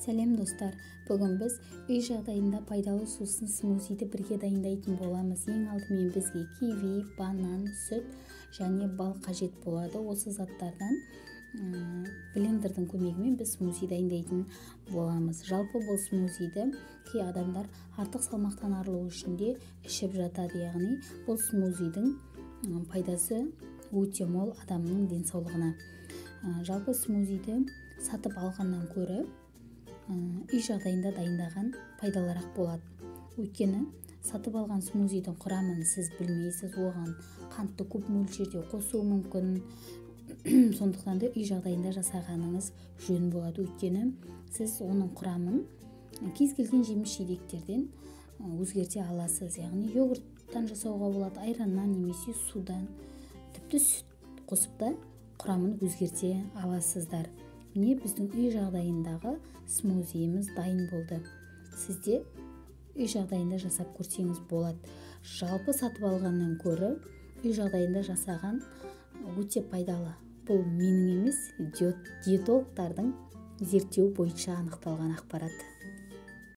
Сәлем, достар! Бүгін біз үй жағдайында пайдалы сусын смузиді бірге дайындайтын боламыз. Ең алдымен бізге киви, банан, сүт және бал қажет болады. Осы заттардан блендердің көмегімен біз смузи дайындайтын боламыз. Жалпы, бұл смузиді кей адамдар артық салмақтан арылу үшін де ішіп жатады, яғни бұл смузидің пайдасы өте мол адамның денсаулығына. Жалпы, смузиді сатып алғаннан көрі үй жағдайында дайындаған пайдалырақ болады, өйткені сатып алған смузидің құрамын сіз білмейсіз, оған қантты көп мөлшерде қосуы мүмкін. Сондықтан да үй жағдайында жасағаныңыз жөн болады, өйткені сіз оның құрамын кез келген жеміс жидектерден өзгерте аласыз, яғни йогурттан жасауға болады, айраннан немесе судан, тіпті сүт қосып та құрамын өзгерте аласыздар. Міне, біздің үй жағдайындағы смузиіміз дайын болды. Сіз де үй жағдайында жасап көрсеңіз болады. Жалпы, сатып алғаннан көрі үй жағдайында жасаған өте пайдалы. Бұл менің емес, диетологтардың зерттеуі бойынша анықталған ақпарат.